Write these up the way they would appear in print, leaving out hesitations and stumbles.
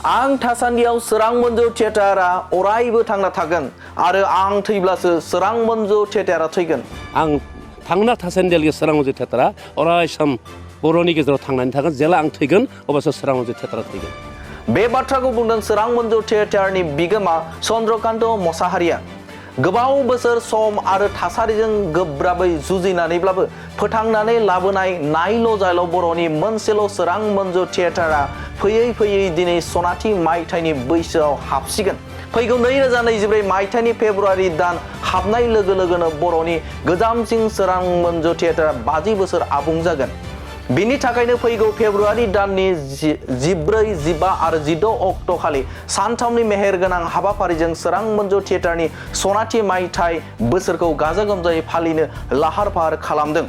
आं थासान्दियाव सोरां मन्जु थियेटारा अरायबो थांना थागोन आरो आं थैब्लासो सोरां मन्जु थियेटारा थैगोन। आं थांना थासान्दियाव सोरां मन्जु थियेटारा अराय सम बर'नि गेजेराव थांनानै थागोन। जेला आं थैगोन अब्लासो सोरां मन्जु थियेटारा थैगोन। बे बाथ्राखौ बुंदों सोरां मन्जु थियेटारनि बिगोमा चन्द्रकान्त मसाहारिया। गोबाव बोसोर सम आरो थासारिजों गोब्राबै जुजिनानैब्लाबो फोथांनानै लाबोनाय नायल' जायल' बर'नि मोनसेल' सोरां मन्जु थियेटारा फैयै फैयै दिनै सनाथि मायथाइनि बैसोआव हाबसिगोन। फैगौ 2024 मायथाइनि फेब्रुवारि दान हाबनाय लोगो लोगोनो बर'नि गोजामसिन सोरां मन्जु थियेटारा 50 बोसोर आबुं जागोन। बिनि थाखायनो फैगौ फेब्रुवारि दाननि 14, 15 आरो 16 अक्ट' खालि सानथामनि मेहेरगोनां हाबाफारिजों सोरां मन्जु थियेटारनि सनाथि मायथाइ बोसोरखौ गाजा गोमजायै फालिनो लाहार फाहार खालामदों।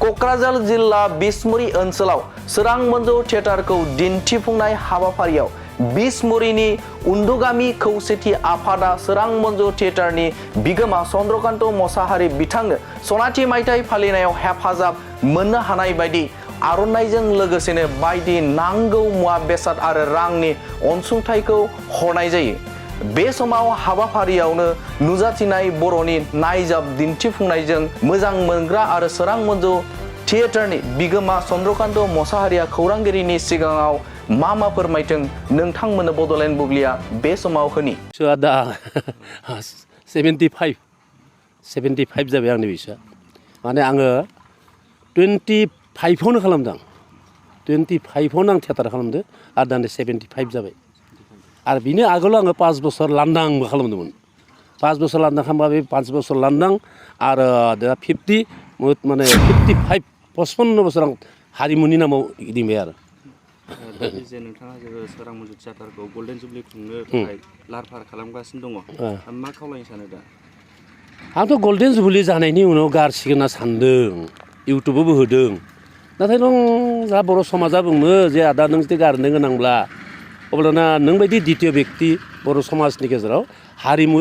क'क्राझार जिल्ला बिसमुरि ओनसोलाव सोरां मन्जु थियेटारखौ दिन्थिफुंनाय हाबाफारियाव बिसमुरिनि उन्दुगामि खौसेथि आफादा सोरां मन्जु थियेटारनि बिगोमा चन्द्रकान्त मसाहारि बिथांनो सनाथि मायथाइ फालिनायाव हेफाजाब मोननो हानाय बायदि आर'नाइजों लोगोसेनो बायदि नांगौ मुवा बेसाद आरो रांनि अनसुंथाइखौ हरनाय जायो। बे समाव हाबाफारियावनो नुजाथिनाय बर'नि नायजाब दिन्थिफुंनायजों मोजां मोनग्रा आरो सोरां मन्जु थियेटारनि बिगोमा चन्द्रकान्त मसाहारिया खौरांगिरिनि सिगाङाव मा फोरमायथों नोंथांमोननो बड'लेण्ड बुब्लिया बे समाव होनि। दा 75 जाबाय आंनि बैसोआ। माने आङो 25आवनो खालामदों। 25आवनो आं थियेटार खालामदो आरो दानो 75 जाबाय। आरो बिनि आगोलाव आङो 5 बोसोर लांदांबो खालामदोंमोन। 5 बोसोर लांदां खालामबा बे 5 बोसोर लांदां आरो दा 55 55 बोसोर आं हारिमुनि नामाव गिदिंबाय आरो। जे नोंथाङा जे सोरां मन्जु थियेटारखौ गल्डेन जुबलि खुंनो थाखाय लाहार फाहार खालामगासिनो दङ। मा खावलायनो सानो दा? आंथ' गल्डेन जुबलि जानायनि उनाव गारसिगोन होनना सानदों। इउटुबावबो होदों। नाथाय नों जा बर' समाजा बुङो जे आदा नों जुदि गारनो गोनांब्ला अब्लाना नों बायदि द्वितीय बेक्ति बर' समाजनि गेजेराव हारिमु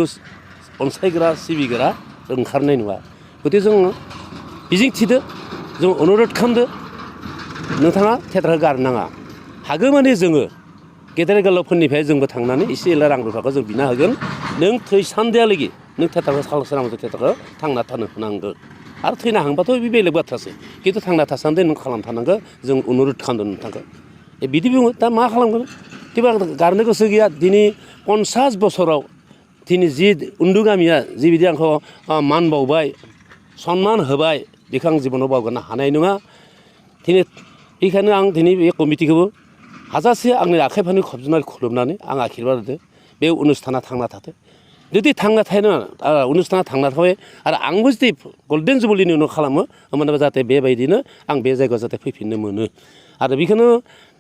अनसायग्रा सिबिग्रा ओंखारनाय नङा। गथिखे जों मिजिं थिदो, जों अनुरद खालामदो नोंथाङा थियेटारखौ गारनो नाङा। हागौमानि जोङो गेदेर गोलावफोरनिफ्राय जोंबो थांनानै एसे एला रां रुफाखौ जों बिना होगोन। नों थैसान्दियालागि नों थियेटारखौ सोरां मन्जु थियेटारखौ थांना थानो होनांगोन। आरो थैनो हांबाथ' बे बेलेग बाथ्रासो। खिन्थु थांना थासान्दि नों खालामथारनांगौ जों अनुरद खालामदों नोंथांखौ। बिदि बुङो दा मा खालामगोन? थेवबो आं गारनो गोसो गैया। दिनै 50 बोसोराव दिनै जि उन्दुगामिया जिबायदि आंखौ मान बावबाय सन्मान होबाय बेखौ आं जिबनाव बावगारनो हानाय नङा। दिनै बेखायनो आं दिनै बे कमिटिखौबो हाजासे आंनि आखाइ फारनै खबजोबनानै खुलुमनानै आं आखिरबाद होदो बे अनुष्ठाना थांना थाथों। जुदि थांना थायो अनुष्ठाना थांना थाबाय आरो आंबो जुदि गल्डेन जुबलिनि उनाव खालामो होमबाना जाहाथे बेबायदिनो आं बे जायगायाव जाहाथे फैफिननो मोनो। आरो बेखौनो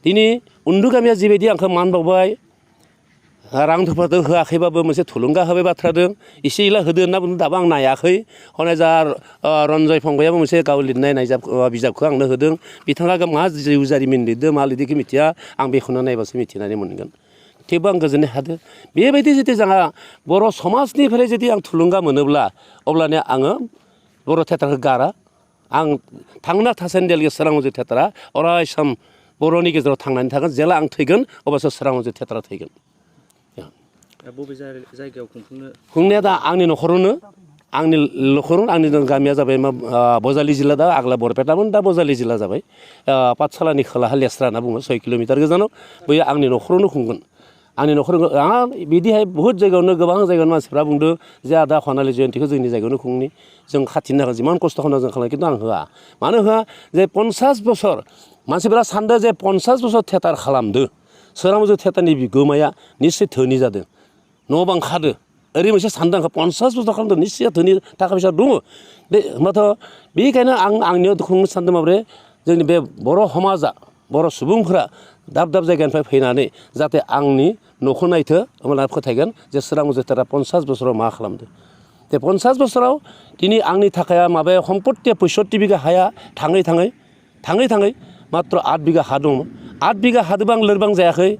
दिनै उन्दुगामिया जिबायदि आंखौ मान बावबाय रां रुफाजों होआखैबाबो मोनसे थुलुंगा होबाय बाथ्रादों एसे एला होदो होनना बुंदों। दाबो आं नायाखै। हनै जा रन्जय फंबायाबो मोनसे गाव लिरनाय नायजाब बिजाबखौ आंनो होदों। बिथाङा मा जिउ जारिमिन लिरदों मा लिरदों मिथिया। आं बेखौनो नायबासो मिथिनानै मोनगोन। थेवबो आं गोजोननाय हादों। बेबायदि जुदि जोंहा बर' समाजनिफ्राय जुदि आं थुलुंगा मोनोब्ला अब्लानिया आङो बर' थियेटारखौ गारा। आं थांना थासान्दियाव सोरां मन्जु थियेटारा अराय सम बर'नि गेजेराव थांनानै थागोन। जेला आं थैगोन अब्लासो सोरां मन्जु थियेटारा थैगोन। बबे जायगायाव खुंनाया दा आंनि न'खरावनो आंनि गामिया जाबाय बजालि जिल्ला। दा आग्ला बरपेटामोन दा बजालि जिल्ला जाबाय। पाठसालानि खोलाहा लेस्रा होनना बुङो 6 किल'मिटार गोजानाव। बैयो आंनि न'खरावनो खुंगोन। आंनि न'खराव आं बिदिहाय बहुद जायगायावनो गोबां जायगायावनो मानसिफ्रा बुंदों जे आदा खनालि जयन्तिखौ जोंनि जायगायावनो खुंनि जों खाथिनि थाखाय जिमान खस्थ' खालामना जों खालामो। खिन्थु आं होआ। मानो होआ जे 50 बोसोर मानसिफोरा सानदों जे 50 बोसोर थियेटार खालामदो सोरां मन्जु थियेटारनि बिगोमाया निस्सय धोनि जादों न' बां खादो ओरै मोनसे सानदों आंखौ 50 बोसोर खालामदों निस्सय धोनि थाखा फैसा दङ। बे होमबाथ' बेनिखायनो आं आंनियाव खुंनो सानदों माब्रै जोंनि बे बर' समाजा बर' सुबुंफोरा दाब दाब जायगानिफ्राय फैनानै जाहाथे आंनि न'खौ नायथो होमब्ला फोथायगोन जे सोरां मन्जु थियेटारा 50 बोसोराव मा खालामदों। बे 50 बोसोराव दिनै आंनि थाखाय माबाया सम्पत्तिया 65 बिगा हाया थाङै थाङै मात्र 8 बिगा हा दङ। 8 बिगा हादोंबो आं लोरबां जायाखै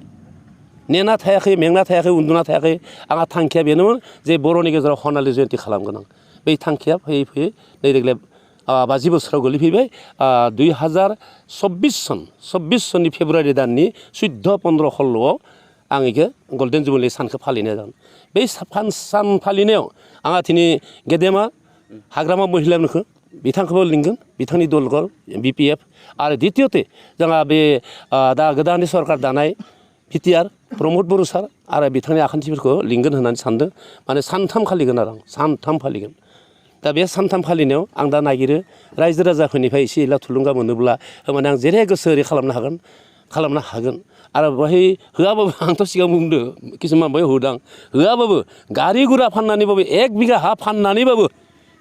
नेना थायाखै मेंना थायाखै उन्दुना थायाखै। आंहा थांखिया बेनोमोन जे बर'नि गेजेराव खनालि जयन्ति खालामगोन आं। बै थांखिया फैयै फैयै नै देग्लाय 50 बोसोराव गोलैफैबाय। 2024 सननि फेब्रुवारि दाननि 14, 15, 16आव आं इखो गल्डेन जुबलि सानखौ फालिनाय जागोन बे सान फालिनायाव आंहा दिनै गेदेमा हाग्रामा महिलाफोरखौ बिथांखौबो लिंगोन बिथांनि दलगल BPF आरो द्वितीयते जोंहा बे दा गोदानै सरकार दानाय PTR प्रमद बर' सार आरो बिथांनि आखान्थिफोरखौ लिंगोन होननानै सानदों माने सानथाम फालिगोन आरो आं सानथाम फालिगोन दा बे सानथाम फालिनायाव आं दा नागिरो रायजो राजाफोरनिफ्राय एसे एला थुलुंगा मोनोब्ला होमबाना आं जेरै गोसो ओरै खालामनो हागोन आरो बेवहाय होआबाबो आंथ' सिगां बुंदों किसुमान बेयाव होदां होआबाबो गारि गुरा फाननानैबाबो 1 बिघा हा फाननानैबाबो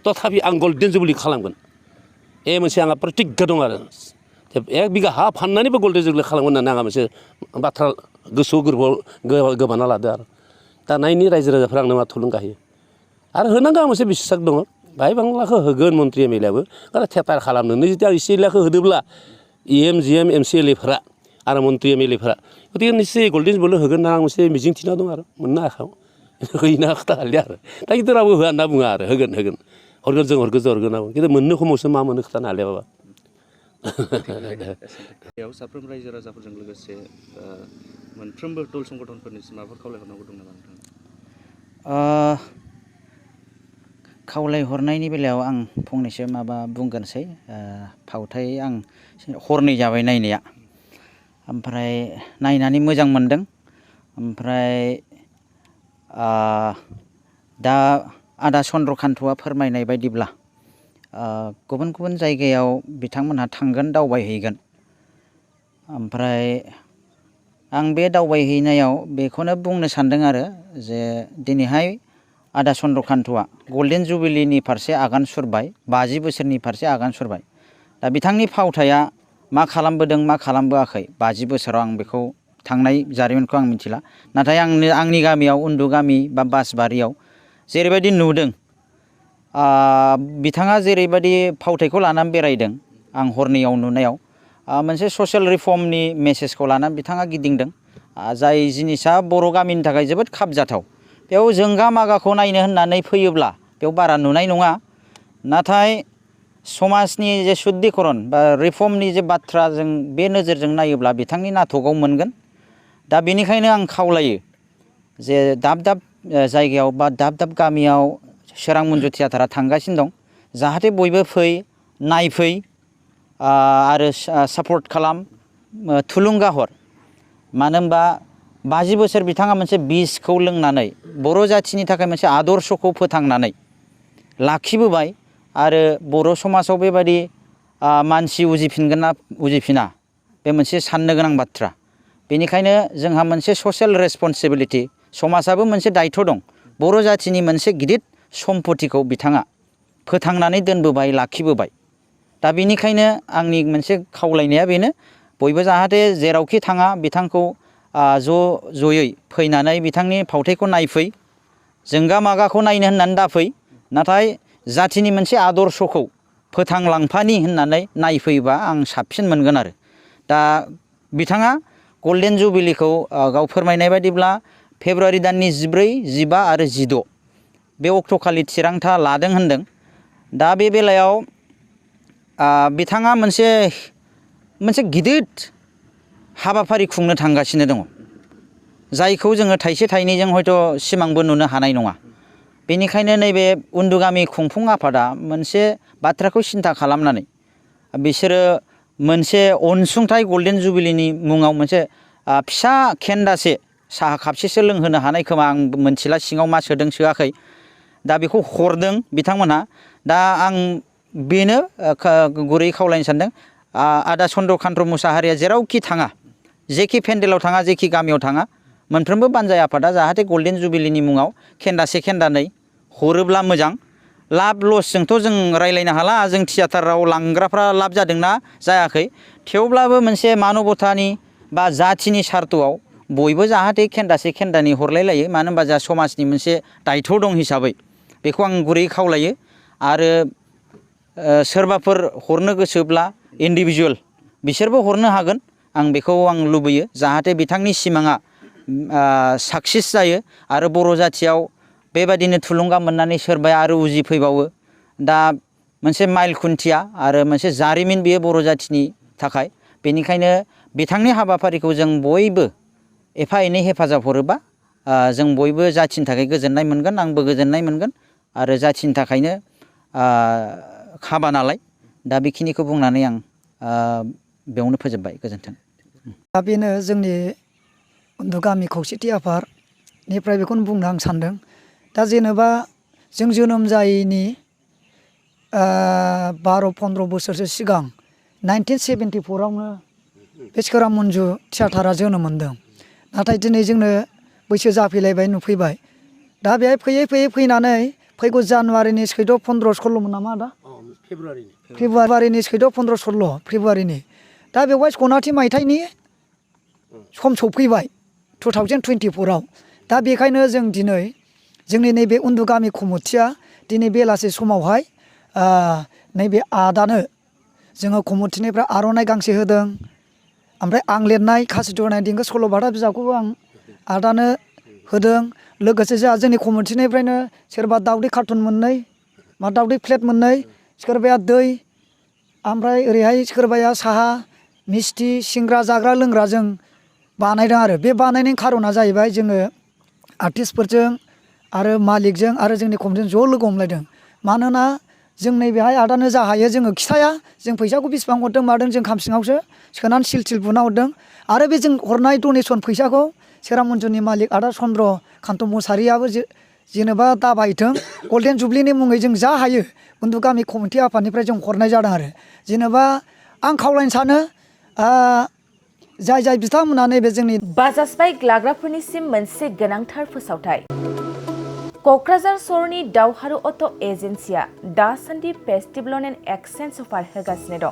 तथापि आं गल्डेन जुबलि खालामगोन ए मोनसे आंहा प्रतिज्ञा दं आरो 1 बिघा हा फाननानैबो गल्डेन जुबलि खालामगोन होननानै आंहा मोनसे बाथ्रा गोसोआव गोरबोआव गोबाना लादो आरो दा नायनि रायजो राजाफोरा आंनो मा थुलुंगा होयो आरो होनांगौ आं मोनसे बिसास दङ बाहाय बांलाखौ होगोन मन्त्रि MLA आरो थियाटार खालामनो जुदि आं एसे एलाखौ होदोब्ला EM GM MCLAफोरा आरो मन्त्रि MLAफोरा गतिके निश्चय गल्डेन जुबलि होगोन होनना आं मोनसे मिजिं थिना दं आरो मोननो आखायाव हैनो खोथा हालिया आरो दा खिन्थु रावबो होआ होनना बुङा आरो होगोन हरगोन जों हरगोन होनना बुङो खिन्थु मोननो समावसो मा मोनो खोथानो हालिया बाबा बेयाव साफ्रोम रायजो राजाफोरजों लोगोसे मोनफ्रोमबो दल संगठनफोरनिसिम माबाफोर खावलायहरनांगौ दं नामा नोंथां? खावलायहरनायनि बेलायाव आं फंनैसो माबा बुंगोनसै फावथाय आं हरनै जाबाय नायनाया ओमफ्राय नायनानै मोजां मोनदों ओमफ्राय दा आदा चन्द्रकान्तआ फोरमायनाय बायदिब्ला गुबुन गुबुन जायगायाव बिथांमोनहा थांगोन दावबायहैगोन ओमफ्राय आं बे दावबायहैनायाव बेखौनो बुंनो सानदों आरो जे दिनैहाय आदा चन्द्रकान्तआ गल्डेन जुबिलिनि फारसे आगान सुरबाय 50 बोसोरनि फारसे आगान सुरबाय दा बिथांनि फावथाया मा खालामबोदों मा खालामबोआखै 50 बोसोराव आं बेखौ थांनाय जारिमिनखौ आं मिथिला नाथाय आंनि गामियाव उन्दु गामि बा बासबारियाव जेरैबायदि नुदों बिथाङा जेरैबायदि फावथायखौ लानानै बेरायदों आं हरनैयाव नुनायाव मोनसे ससियेल रिफर्मनि मेसेजखौ लानानै बिथाङा गिदिंदों जाय जिनिसा बर' गामिनि थाखाय जोबोद खाबजाथाव बेयाव जोंगा मागाखौ नायनो होननानै फैयोब्ला बेयाव बारा नुनाय नङा नाथाय समाजनि जे शुद्धिकरन बा रिफर्मनि जे बाथ्रा जों बे नोजोरजों नायोब्ला बिथांनि नाटकआव मोनगोन दा बेनिखायनो आं खावलायो जे दाब दाब जायगायाव बा दाब दाब गामियाव सोरां मन्जु थियाटारा थांगासिनो दं जाहाथे बयबो फै नायफै आरो सापर्ट खालाम थुलुंगा हर मानो होनबा 50 बोसोर बिथाङा मोनसे बिसखौ लोंनानै बर' जाथिनि थाखाय मोनसे आदर्शखौ फोथांनानै लाखिबोबाय आरो बर' समाजाव बेबायदि मानसि उजिफिनगोन ना उजिफिना बे मोनसे साननो गोनां बाथ्रा बेनिखायनो जोंहा मोनसे ससियेल रेसपन्सिबिलिटि समाजाबो मोनसे दायथ' दं बर' जाथिनि मोनसे गिदिर सम्पथिखौ बिथाङा फोथांनानै दोनबोबाय लाखिबोबाय दा बेनिखायनो आंनि मोनसे खावलायनाया बेनो बयबो जाहाथे जेरावखि थाङा बिथांखौ ज'यै फैनानै बिथांनि फावथायखौ नायफै जोंगा मागाखौ नायनो होननानै दाफै नाथाय जाथिनि मोनसे आदर्शखौ फोथांलांफानि होननानै नायफैबा आं साबसिन मोनगोन आरो दा बिथाङा गल्डेन जुबिलिखौ गाव फोरमायनाय बायदिब्ला फेब्रुवारि दाननि 14, 15 आरो 16 बे अक्ट'खालि थिरांथा लादों होनदों दा बे बेलायाव बिथाङा मोनसे गिदिर हाबाफारि खुंनो थांगासिनो दङ जायखौ जोङो थाइसे थाइनैजों हयथ' सिमांबो नुनो हानाय नङा बेनिखायनो नैबे उन्दुगामि खुंफुं आफादा मोनसे बाथ्राखौ सिन्था खालामनानै बिसोरो मोनसे अनसुंथाइ गल्डेन जुबिलिनि मुङाव मोनसे फिसा खेन्दासे साहा कापसेसो लोंहोनो हानाय खोमा आं मोनथिला सिङाव मा सोदों सोआखै दा बेखौ हरदों बिथांमोनहा दा आं बेनो गुरै खावलायनो सानदों आदा चन्द्रकान्त मुसाहारिया जेरावखि थाङा जेखि पेन्डेलाव थाङा जेखि गामियाव थाङा मोनफ्रोमबो बानजाय आफादा जाहाथे गल्डेन जुबिलिनि मुङाव खेन्दासे खेन्दानै हरोब्ला मोजां लाब लसजोंथ' जों रायलायनो हाला जों थियाटाराव लांग्राफ्रा लाब जादोंना जायाखै थेवब्लाबो मोनसे मानबतानि बा जाथिनि सार्थआव बयबो जाहाथे खेन्दासे खेन्दानै हरलाय लायो मानो होनबा जोंहा समाजनि मोनसे दायथ' दं हिसाबै बेखौ आं गुरै खावलायो आरो सोरबाफोर हरनो गोसोब्ला इन्डिभिजुवेल बिसोरबो हरनो हागोन आं बेखौ लुबैयो जाहाथे बिथांनि सिमाङा साक्सेस जायो आरो बर' जाथियाव बेबादिनो थुलुंगा मोननानै सोरबाया आरो उजिफैबावो दा मोनसे माइल खुन्थिया आरो मोनसे जारिमिन बेयो बर' जाथिनि थाखाय बेनिखायनो बिथांनि हाबाफारिखौ जों बयबो एफा एनै हेफाजाब हरोबा जों बयबो जाथिनि थाखाय गोजोननाय मोनगोन, आंबो गोजोननाय मोनगोन आरो जाथिनि थाखायनो खाबा नालाय दा बेखिनिखौ बुंनानै आं बेयावनो फोजोबबाय। गोजोन्थों। दा बेनो जोंनि उन्दु गामि खौसेथि आफादनिफ्राय बेखौनो बुंनो आं सानदों। दा जेनेबा जों जोनोम जायैनि 12-15 बोसोरसो सिगां 1974आवनो बे सोरां मन्जु थियाटारा जोनोम मोन्दों। नाथाय दिनै जोंनो बैसो जाफैलायबाय, नुफैबाय। दा बेहाय फैयै फैयै फैनानै फैगौ जानुवारिनि 14-15-16मोन नामा आदा? फेब्रुवारिनि 14-15-16 फेब्रुवारिनि। दा बेवहाय सनाथि मायथाइनि सम सफैबाय 2024आव। दा बेखायनो जों दिनै जोंनि नैबे उन्दु गामि कमिटिया दिनै बेलासि समावहाय नैबे आदानो जोङो कमिटिनिफ्राय आर'नाइ गांसे होदों। ओमफ्राय आं लिरनाय खासिथु होनाय देंखो सल'बाथा बिजाबखौबो आं आदानो होदों। लोगोसे जोंहा जोंनि कमिटिनिफ्रायनो सोरबा दावदै कार्टुन 2 बा दावदै प्लेट 2, सोरबाया दै, ओमफ्राय ओरैहाय सोरबाया साहा, मिस्थि, सिंग्रा, जाग्रा लोंग्रा जों बानायदों आरो बे बानायनायनि खारना जाहैबाय जोङो आर्टिस्टफोरजों आरो मालिकजों आरो जोंनि कमिटिजों ज' लोगो हमलायदों। मानोना जों नैबेहाय आदानो जा हायो जोङो खिथाया, जों फैसाखौ बेसेबां हरदों मादों जों खाम सिङावसो सोनानै सिल थिल बुना हरदों। आरो बे जों हरनाय डनेसन फैसाखौ सेरा मन्जुनि मालिक आदा चन्द्र कान्त मुसाहारियाबो जेनेबा दाबायथों, गल्डेन जुबलिनि मुङै जों जा हायो उन्दु गामि कमिटि आफादनिफ्राय जों हरनाय जादों आरो। जेनेबा आं खावलायनो सानो जाय बिथांमोना नैबे जोंनि बाजाज बाइक लाग्राफोरनिसिम मोनसे गोनांथार फोसावथाय। क'क्राझार सहरनि दावहारु अट' एजेन्सिया दासान्दि फेस्टिभेल एन्ड एक्सचेन्ज अफार होगासिनो दं।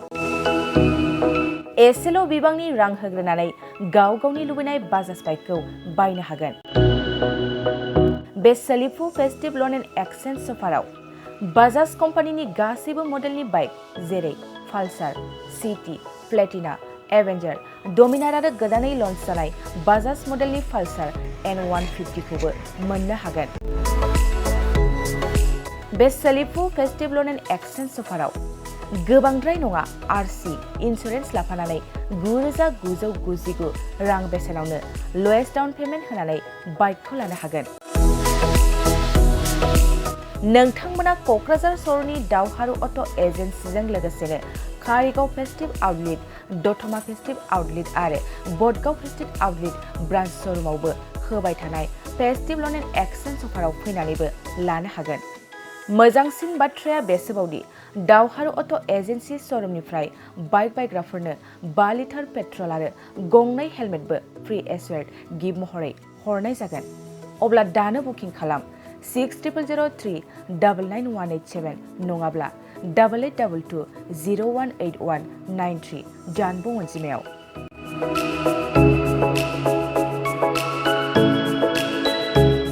एसेल' बिबांनि रां होग्रोनानै गाव गावनि लुबैनाय बाजाज बाइकखौ बायनो हागोन। बे सोलिफु फेस्टिभेल एन्ड एक्सचेन्ज अफाराव बाजाज कम्पानिनि गासैबो मडेलनि बाइक जेरै पालसार, सिटि, प्लेटिना, एवेन्जार, डमिनार आरो गोदानै लन्च जानाय बाजाज मडेलनि पालसार N150खौबो मोननो हागोन। बे सोलिफु फेस्टिभेल एन्ड एक्सचेन्ज अफाराव गोबांद्राय नङा आरसि इन्सुरेन्स लाफानानै 9,999 रां बेसेनावनो लवेस्ट डाउन पेमेन्ट होनानै बाइकखौ लानो हागोन। नोंथांमोना क'क्राझार सहरनि दावहारु अट' एजेन्सिजों लोगोसेनो कारिगाव फेस्टिभ आउटलेट, दतमा फेस्टिभ आउटलेट आरो बडगाव फेस्टिभ आउटलेट ब्रान्च श'रुमावबो होबाय थानाय फेस्टिभेल एन्ड एक्सचेन्ज अफाराव फैनानैबो लानो हागोन। मोजांसिन बाथ्राया बेसोबावदि दावहारु अट' एजेन्सि श'रुमनिफ्राय बाइक बायग्राफोरनो 5 लिटार पेट्रल आरो 2 हेलमेटबो फ्रि एसुयार्ड गिफ्ट महरै हरनाय जागोन। अब्ला दानो बुकिं खालाम 6000399187 नङाब्ला 8822 018193 जानबुं अनजिमायाव।